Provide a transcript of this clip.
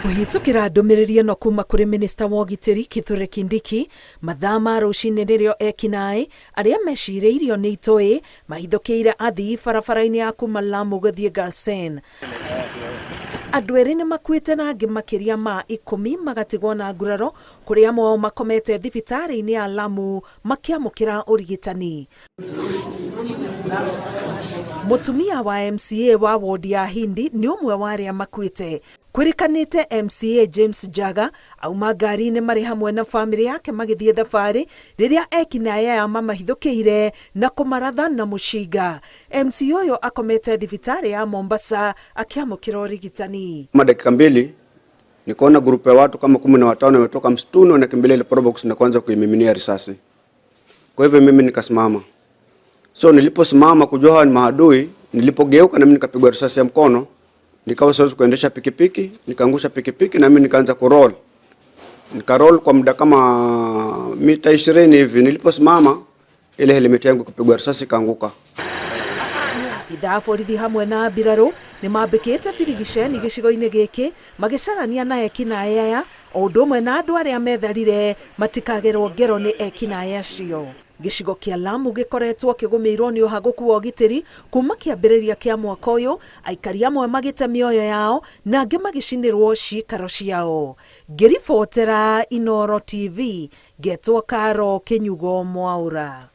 Kũhĩtũkĩra ndũmĩrĩri ĩno kuma kũrĩ minista wa ũgitĩri Kithure Kindiki, mathaa ma rũcinĩ nĩrĩo ekinaĩ arĩa mecirĩirio nĩ itoi mahithũkĩire athii barabara-inĩ ya kuma Lamu gũthiĩ Garsen. Andũ erĩ nĩ makuĩte na angĩ makĩria ma ikũmi magatigwo na nguraro kũrĩa amwe ao makomete thibitarĩ-inĩ ya Lamu makĩamũkĩra ũrigitani. Mũtumia wa MCA wa wodi ya Hindi nĩ ũmwe wa arĩa makuĩte. Kwĩrĩkanĩte MCA James Njaga auma ngari-inĩ marĩ hamwe na famĩlĩ yake magĩthiĩ thabarĩ rĩrĩa ekinaĩ aya mamahithũkĩire na kũmaratha na mũcinga. MCA ũyũ akomete thibitarĩ ya Mombasa akĩamũkĩra ũrigitani. Kama dakika mbili nikaona grupu ya watu kama 15 wametoka msituni wanakimbilia ile probox na kuanza kuimiminia risasi. Kwa hivyo mimi nikasimama. So niliposimama kujua hawa ni maadui, nilipogeuka na mimi nikapigwa risasi ya mkono, nikawa siwezi kuendesha pikipiki, nikaangusha pikipiki na mimi nikaanza kuroll. Nikaroll kwa muda kama mita 20 hivi. Niliposimama ile helmet yangu ikapigwa risasi ikaanguka. Abithaa a borithi hamwe na mbirarũ nĩ mambĩkĩte birigiceni gĩcigo-inĩ gĩkĩ magĩcarania na ekinaĩ aya o ũndũ ũmwe na andũ arĩa metharire matikagerwo ngero nĩ ekinaĩ acio. Gĩcigo kĩa Lamu gĩkoretwo kĩgũmĩirwo nĩ ũhagũku wa ũgitĩri kuma kĩambĩrĩria kĩa mwaka ũyũ, aikari amwe magĩte mĩoyo yao na angĩ magĩcinĩrwo ciikaro ciao. Ngĩribotera Inooro TV, ngetwo Karo Kĩnyugo Mwaũra.